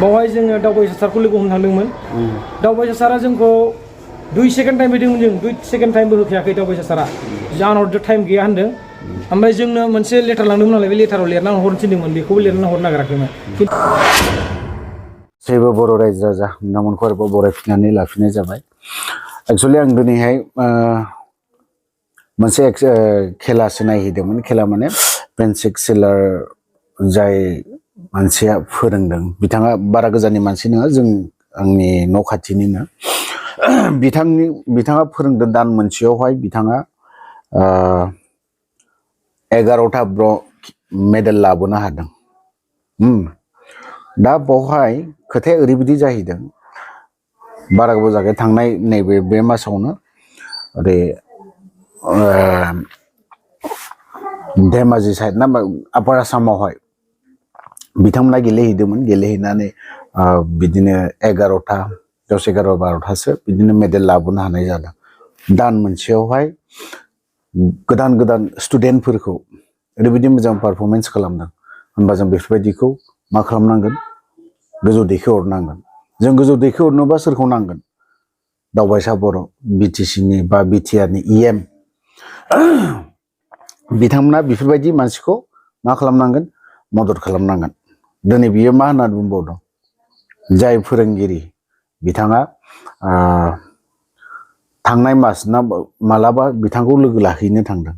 बावहाय जोङो दावबायसा सारखौ लोगो हमनो थांदोंमोन दावबायसा सारा जोंखौ 2 सेकेन्ड टाइम होदोंमोन जों 2 सेकेन्ड टाइमबो होखायाखै दावबायसा सारा जाहोनाव टाइम गैया होनदों ओमफ्राय जोंनो मोनसे लेटार लांदोंमोन नालाय बे लेटाराव लिरनानै हरनो थिनदोंमोन बेखौबो लिरनानै हरनो नागिराखैमोन जेबो बर' रायजो राजा नोंथांमोनखौ आरोबाव बरायफिननानै लाफिननाय जाबाय एक्सुवेलि आं दिनैहाय मोनसे खेलासो नायहैदोंमोन खेला माने पेन्सिक सेलार जाय मानसिया फोरोंदों बिथाङा बारा गोजाननि मानसि नङा जों आंनि न' खाथिनिनो बिथाङा फोरोंदों दान मोनसेयावहाय बिथाङा 11टा मेडेल लाबोनो हादों दा बावहाय खोथाया ओरैबायदि जाहैदों बारा गोबाव जायाखै थांनाय नैबे बे मासावनो ओरै धेमाजि साइड ना आपार आसामावहाय बिथांमोना गेलेहैदोंमोन गेलेहैनानै बिदिनो 11टा 10 11 12टासो बिदिनो मेडेल लाबोनो हानाय जादों दान मोनसेयावहाय गोदान गोदान स्टुडेन्टफोरखौ ओरैबायदि मोजां पारफरमेन्स खालामदों होनबा जों बेफोरबायदिखौ मा खालामनांगोन गोजौ दैखोहरनांगोन जों गोजौ दैखोहरनोबा सोरखौ नांगोन दावबायसा बर' बिटिसिनि बा बिटिआरनि इएम बिथांमोना बेफोरबायदि मानसिखौ मा खालामनांगोन मदद खालामनांगोन दिनै बियो मा होननानै बुंबावदों जाय फोरोंगिरि बिथाङा थांनाय मास ना मालाबा बिथांखौ लोगो लाहैनो थांदों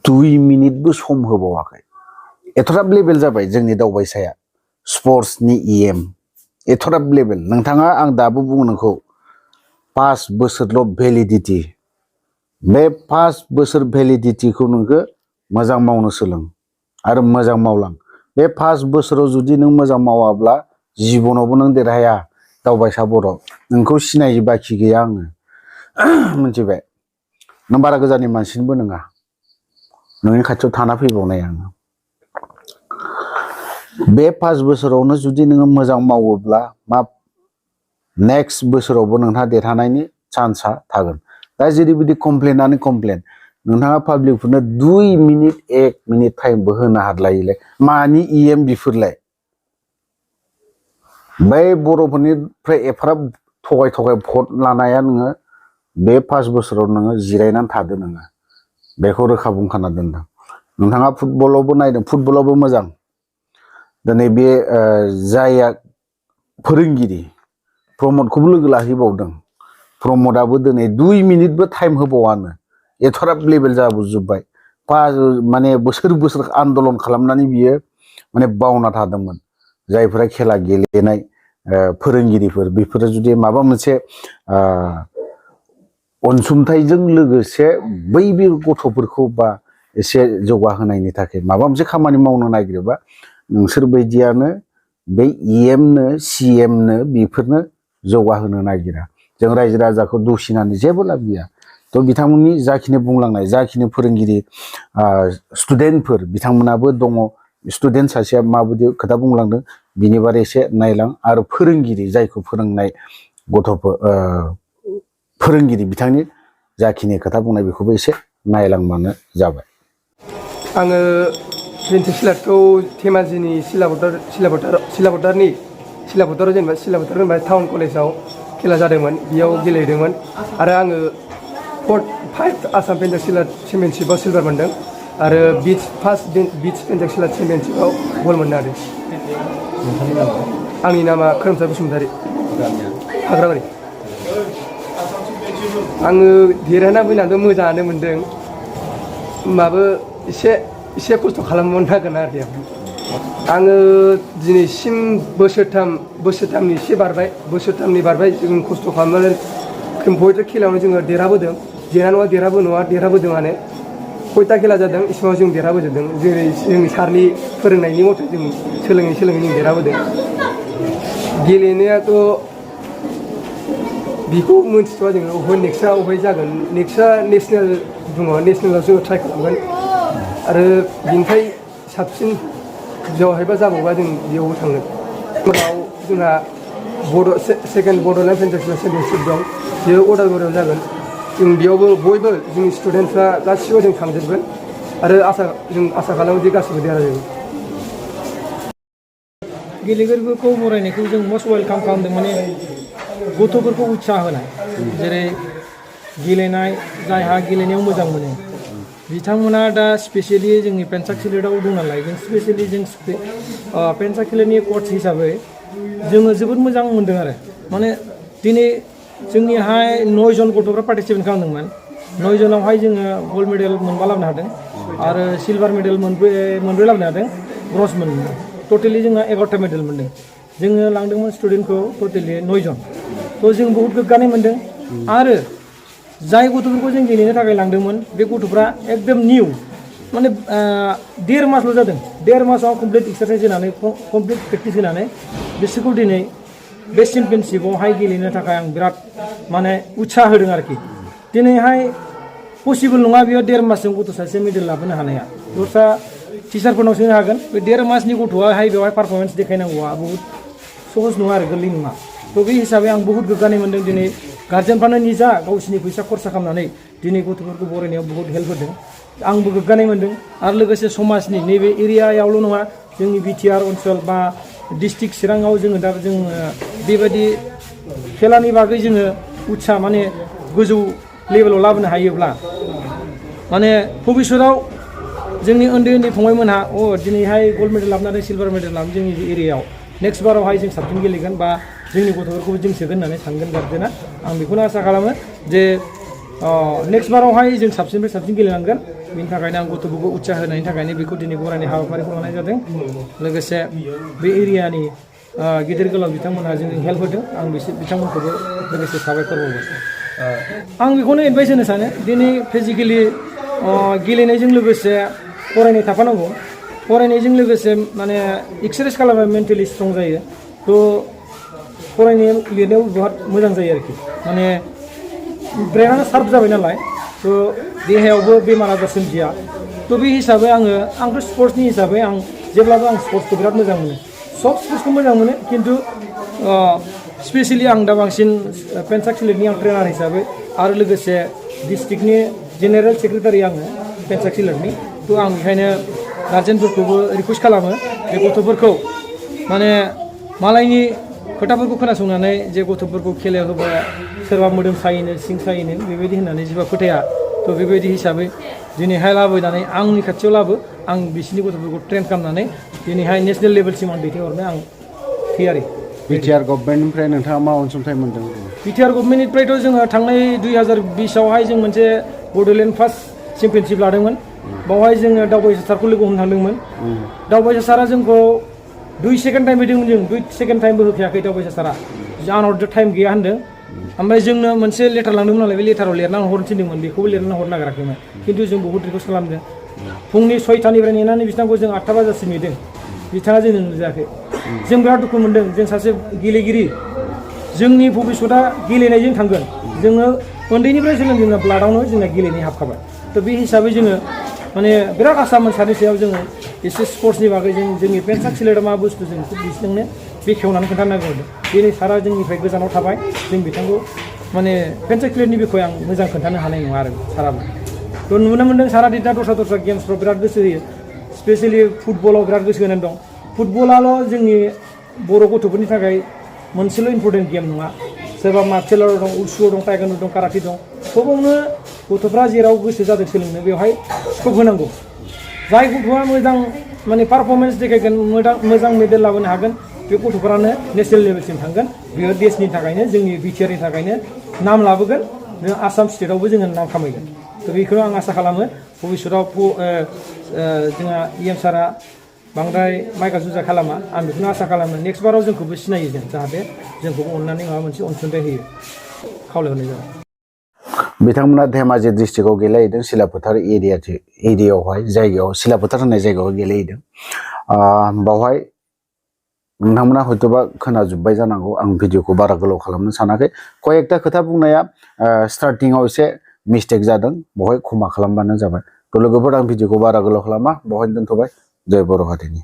2 मिनिटबो सम होबावाखै एथ'राब लेभेल जाबाय जोंनि दावबायसाया स्पर्ट्सनि इएम एथ'राब लेभेल नोंथाङा आं दाबो बुङो नोंखौ 5 बोसोरल' भेलिडिटि बे 5 बोसोर भेलिडिटिखौ नोंखौ मोजां मावनो सोलों आरो मोजां मावलां बे 5 बोसोराव जुदि नों मोजां मावाब्ला जिबनावबो नों देरहाया दावबायसा बर' नोंखौ सिनायि बाखि गैया आङो मिथिबाय नों बारा गोजाननि मानसिनिबो नङा नोंनि खाथियाव थाना फैबावनाय आङो बे 5 बोसोरावनो जुदि नोङो मोजां मावोब्ला मा नेक्स्ट बोसोरावबो नोंहा देरहानायनि चान्सआ थागोन दा जेरैबायदि कमप्लेनानो कमप्लेन नोंथाङा पाब्लिकफोरनो 2 मिनिट 1 मिनिट टाइमबो होनो हाद्लायैलाय मानि इएम बिफोरलाय बै बर'फोरनिफ्राय एफाराब थगाय भट लानाया नोङो बे 5 बोसोराव नोङो जिरायनानै थादो नोङो बेखौ रोखा बुंखाना दोनदों नोंथाङा फुटबलावबो नायदों फुटबलावबो मोजां दिनै बे जायआ फोरोंगिरि प्रमदखौबो लोगो लाहैबावदों प्रमदाबो दिनै 2 मिनिटबो टाइम होबावानो एथ'राब लेभेल जाबोजोब्बाय माने बोसोर बोसोर आन्दलन खालामनानै बियो माने बावना थादोंमोन जायफोरा खेला गेलेनाय फोरोंगिरिफोर बेफोरो जुदि माबा मोनसे अनसुंथाइजों लोगोसे बै गथ'फोरखौ बा एसे जौगाहोनायनि थाखाय माबा मोनसे खामानि मावनो नागिरोबा नोंसोर बायदियानो बे इएमनो सिएमनो बेफोरनो जौगाहोनो नागिरा जों रायजो राजाखौ दुसिनानै जेबो लाब गैया थ' बिथांमोननि जाखिनि बुंलांनाय जाखिनि फोरोंगिरि स्टुडेन्टफोर बिथांमोनाबो दङ स्टुडेन्ट सासेया माबायदि खोथा बुंलांदों बिनि बारै एसे नायलां आरो फोरोंगिरि जायखौ फोरोंनाय गथ'फोर फोरोंगिरि बिथांनि जाखिनि खोथा बुंनाय बेखौबो एसे नायलांबानो जाबाय आङो पेन्सिक सेलारखौ धेमाजिनि सिलापथाराव जेनेबा सिलापथार होनबा टाउन कलेजाव खेला जादोंमोन बेयाव गेलेदोंमोन आरो आङो 5 आसाम पेन्सिक सेलार चेम्पियनशिपआव सिलभार मोनदों आरो फार्स्ट बिच पेन्सिक सेलार चेम्पियनशिपआव गल्ड मोनदों आरो आंनि नामा खोरोमसार बसुमतारी हाग्राबारि आङो देरहाना फैनानैथ' मोजाङानो मोनदों होमबाबो एसे खस्थ' खालामनांगोन आरो आङो दिनैसिम बोसोरथामनि एसे बारबाय बोसोरथामनि बारबाय जों खस्थ' खालामनानै बयबो खेलायावनो जोङो देरहाबोदों देरहाबोदोंआनो खयथा खेला जादों इसिबां जों देरहाबोजोबदों जेरै जोंनि सारनि फोरोंनायनि मथे जों सोलोङै जों देरहाबोदों गेलेनायाथ' बेखौ मोनथिथ'आ जोङो अबेहाय जागोन नेक्स्टआ नेसनेल दङ नेसनेलाव जोङो ट्राइ खालामगोन आरो बिनिफ्राय साबसिन बेवहायबा जाबावबा जों बेयावबो थांगोन उनाव जोंहा सेकेन्ड बड'लेण्ड पेन्सिक सेलार चेम्पियनशिप दं बेयो उदालगुरियाव जागोन जों बेयावबो बयबो जोंनि स्टुडेन्टफ्रा गासिबो जों थांजोबगोन आरो जों आसा खालामो जे गासिबो देरहाजोबगोन गेलेगिरिफोरखौ बरायनायखौ जों मस्ट वेलकाम खालामदों माने गथ'फोरखौ उत्साह होनाय जेरै गेलेनाय जायहा गेलेनायाव मोजां मोनो बिथांमोना दा स्पेसियेलि जोंनि पेन्साकिलेटआव दं नालाय जों स्पेसियेलि जों पेन्साकिलेटनि कच हिसाबै जोङो जोबोद मोजां मोनदों आरो माने दिनै जोंनिहाय 9 जन गथ'फ्रा पार्टिसिपेट खालामदोंमोन 9 जनावहाय जोङो गल्ड मेडेल मोनबा लाबोनो हादों आरो सिलभार मेडेल मोनब्रै लाबोनो हादों ब्रन्ज मोनदों टटेलि जोंहा 11टा मेडेल मोनदों जोङो लांदोंमोन स्टुडेन्टखौ टटेलि 9 जन थ' जों बहुद गोग्गानाय मोनदों आरो जाय गथ'फोरखौ जों गेलेनो थाखाय लांदोंमोन बे गथ'फ्रा एकदम निउ माने 1.5 मासल' जादों 1.5 मासाव कमप्लिट एक्सारसाइज होनानै कमप्लिट प्रेक्टिस होनानै बिसोरखौ दिनै बे चेम्पियनशिपआवहाय गेलेनो थाखाय आं बिराद माने उत्साह होदों आरोखि दिनैहाय पसिबोल नङा बेयो 1.5 मासजों गथ' सासे मेडेल लाबोनो हानाया दस्रा टिचारफोरनाव सोंनो हागोन बे 1.5 मासनि गथ'आहाय बेवहाय पारफरमेन्स देखायनांगौआ बहुत सहज नङा आरो गोरलै नङा थ' बे हिसाबै आं बहुत गोग्गानाय मोनदों दिनै गार्जेनफ्रानो निजा गावसिनि फैसा खरसा खालामनानै दिनै गथ'फोरखौ बरायनायाव बहुत हेल्प होदों आंबो गोग्गानाय मोनदों आरो लोगोसे समाजनि नैबे एरियायावल' नङा जोंनि बिटिआर ओनसोल बा डिस्ट्रिक्ट चिराङाव जोङो दा जों बेबायदि खेलानि बागै जोङो उत्साह माने गोजौ लेभेलाव लाबोनो हायोब्ला माने भबिष्यताव जोंनि उन्दै उन्दै फंबायमोनहा दिनैहाय गल्ड मेडेल लाबोनानै सिलभार मेडेल लाबोनानै जोंनि एरियायाव नेक्स्ट बारावहाय जों साबसिन गेलेगोन बा जोंनि गथ'फोरखौबो जों सोगोन होननानै सानगोन गार्जेना आं बेखौनो आसा खालामो जे नेक्स्ट बारावहाय जों साबसिननिफ्राय साबसिन गेलेनांगोन बेनि थाखायनो आं गथ'फोरखौ उत्साह होनायनि थाखायनो बेखौ दिनै बरायनाय हाबाफारिखौ लानाय जादों लोगोसे बे एरियानि गिदिर गोलाव बिथांमोनहा जोंनि हेल्प होदों आं बिथांमोनखौबो लोगोसे साबायखर बावगोन आं बेखौनो एडभाइस होनो सानो दिनै फिजिकेलि गेलेनायजों लोगोसे फरायनाय थाफानांगौ फरायनायजों लोगोसे माने एक्सारसाइज खालामबा मेन्टेलि स्ट्रं जायो थ' फरायनाय लिरनायाव बहुत मोजां जायो आरोखि माने ब्रेनानो शार्प जाबाय नालाय थ' देहायावबो बेमार आजार सोमजिया थ' बे हिसाबै आंथ' स्पर्ट्सनि हिसाबै आं जेब्लाबो आं स्पर्ट्सखौ बिराद मोजां मोनो सब स्पर्ट्सखौ मोजां मोनो खिन्थु स्पेसियेलि आं दा बांसिन पेन्साकिलेटनि आं ट्रेनार हिसाबै आरो लोगोसे डिस्ट्रिक्टनि जेनेरेल सेक्रेटारि आङो पेन्साकिलेटनि थ' आं बेखायनो गार्जेनफोरखौबो रिकुवेस्ट खालामो बे गथ'फोरखौ माने मालायनि खोथाफोरखौ खोनासंनानै जे गथ'फोरखौ खेलायाव होबा सोरबा मोदोम सायोनो सिं सायोनो बेबायदि होननानै जेबा फोथाया थ' बेबायदि हिसाबै दिनैहाय लाबोनानै आंनि खाथियाव आं बिसिनि गथ'फोरखौ ट्रेन खालामनानै दिनैहाय नेसनेल लेभेलसिम आं दैथायहरनो आं थियारि बिटिआर गभर्नमेन्टनिफ्राय नोंथाङा मा अनसुंथाइ मोन्दों बिटिआर गभर्नमेन्टनिफ्रायथ' जोङो थांनाय 2020आवहाय जों मोनसे बड'लेण्ड फार्स्ट चेम्पियनशिप लादोंमोन बावहाय जोङो दावबायसा सारखौ लोगो हमनो थांदोंमोन दावबायसा सारा जोंखौ 2 सेकेन्ड टाइम होदोंमोन जों 2 सेकेन्ड टाइमबो होखायाखै दावबायसा सारा आंनाव टाइम गैया होनदों ओमफ्राय जोंनो मोनसे लेटार लांदोंमोन नालाय बे लेटाराव लिरनानै हरनो थिनदोंमोन बेखौबो लिरनानै हरनो नागिराखैमोन खिन्थु जों बहुत रिकुवेस्ट खालामदों फुंनि 6टानिफ्राय नेनानै बिथांखौ जों 8 बाजासिम नेदों बिथाङा जोंनो नुजायाखै जों बिराद दुखु मोनदों जों सासे गेलेगिरि जोंनि भबिष्यता गेलेनायजों थांगोन जोङो उन्दैनिफ्राय सोलोंदों ब्लाडआवनो जोंना गेलेनाय हाबखाबाय थ' बे हिसाबै जोङो माने बिराद आसामोन सारनि सायाव जोङो एसे स्पर्ट्सनि बागै जोंनि पेन्साकिलेटआ मा बुस्थु जों बिसोरनो बेखेवनानै खोन्थानांगौ दिनै सारा जोंनिफ्राय गोजानाव थाबाय जों बिथांखौ माने पेन्साकिलेटनि बिखय आं मोजां खोन्थानो हानाय नङा आरो साराबो थ' नुनो मोन्दों सारा दा दस्रा गेम्सफ्राव बिराद गोसो होयो स्पेसियेलि फुटबलाव बिराद गोसो होनानै दं फुटबलाल' जोंनि बर' गथ'फोरनि थाखाय मोनसेल' इम्परटेन्ट गेम नङा सोरबा मार्शेल आर्ट दं उसु दं टाइगान्डु दं काराटे दं सबावनो गथ'फ्रा जेराव गोसो जादों सोलोंनो बेवहाय स्कप होनांगौ जाय गथ'आ मोजां माने पारफरमेन्स देखायगोन मोजां मेडेल लाबोनो हागोन बे गथ'फोरानो नेसनेल लेभेलसिम थांगोन बेयो देशनि थाखायनो जोंनि बिटिआरनि थाखायनो नाम लाबोगोन आसाम स्टेटआवबो जोङो नाम खामायगोन थ' बेखौनो आं आसा खालामो भबिष्यताव जोंहा इएम सारा बांद्राय माइका जुजा खालामा आं बेखौनो आसा खालामो नेक्स्ट बाराव जोंखौबो सिनायो जों जाहाथे जोंखौबो अननानै माबा मोनसे अनसुंथाइ होयो खावलायहरनाय जाबाय बिथांमोना धेमाजि डिस्ट्रिक्टआव गेलेहैदों सिलाफोथार एरियायावहाय जायगायाव सिलाफोथार होननाय जायगायाव गेलेहैदों बावहाय नोंथांमोना हयथ'बा खोनाजोब्बाय जानांगौ आं भिडिअखौ बारा गोलाव खालामनो सानाखै कयेकथा खोथा बुंनाया स्टार्टिङाव एसे मिस्टेक जादों बेवहाय क्षमा खालामबानो जाबाय थ' लोगोफोर आं भिडिअखौ बारा गोलाव खालामा बेवहाय दोनथ'बाय जय बर' हारिनि